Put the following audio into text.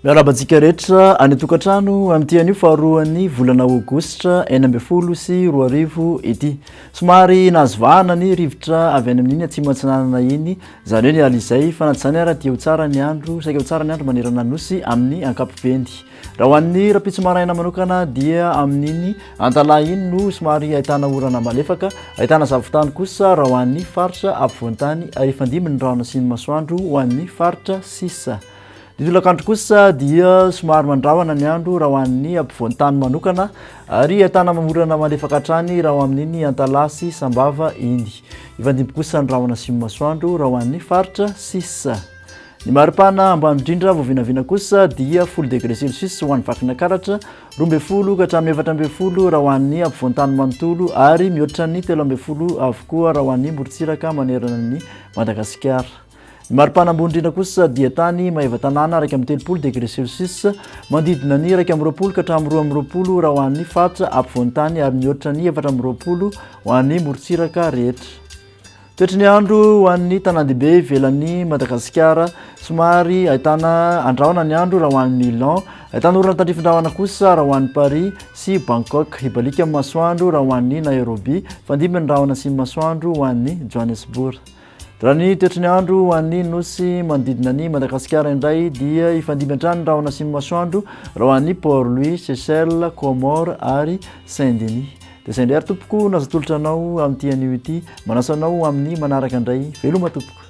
Miarahaba antsika rehetra any an-tokantrano amin'ity anio faharoan'ny volana aogositra 2016 ity. Somary nahazo vahana ny rivotra avy any amin'iny atsimo atsinanana iny, izany hoe ny alina izay, fa na tsy izany ara dia ho tsara ny andro, saika ho tsara ny andro manerana ny nosy amin'ny ankapobeny. Raha ho an'ny rahampitso maraina manokana dia amin'iny Antalaha iny no somary ahitana orana malefaka, ahitana zavon-tany kosa raha ho an'ny faritra afovoan-tany ary hifandimby ny rahona sy ny masoandro ho an'ny faritra sisa. Ny tolakandro kosa dia somary mandrahona ny andro raha ho an'ny ampovoan-tany manokana ary ahitana orana malefaka hatrany raha ho amin'iny Antalaha sy Sambava iny. Hifandimby kosa ny rahona sy ny masoandro raha ho an'ny faritra sisa. Ny maripana ambany indrindra vao vinavina kosa dia folo degré celsius ho an'ny Vakinankaratra, 12 ka hatramin'ny 14 raha ho an'ny ampovoan-tany manontolo ary mihoatra ny 13 avokoa raha ho an'ny morontsiraka manerana an'i Madagasikara. Ny maripana ambony indrindra kosa dia tany Maevatanàna 31 degré celsius, manodidina ny 21 ka hatramin'ny 22 raha ho an'ny faritra ampovoan-tany ary mihoatra ny 24 ho an'ny morontsiraka rehetra. Toetry ny andro ho an'ny tanàn-dehibe ivelan'i Madagasikara, somary ahitana andrahona ny andro raha ho an'i Milan, ahitana orana tandrifin-drahona kosa raha ho an'i Paris sy Bangkok. Hibaliaka amin'ny masoandro raha ho an'i Nairobi, fandimby ny rahona sy ny masoandro ho an'i Johannesburg. Raha ny toetry ny andro ho an'ny nosy manodidina an'i Madagasikara indray dia hifandimby hatrany ny rahona sy ny masoandro raha ho an'i Port-Louis, Seychelles, Comores ary Saint-Denis. Dia izay indray ary tompoko no azo atolotra anao amin'ity anio ity. Manasa anao ho amin'ny manaraka indray. Veloma tompoko.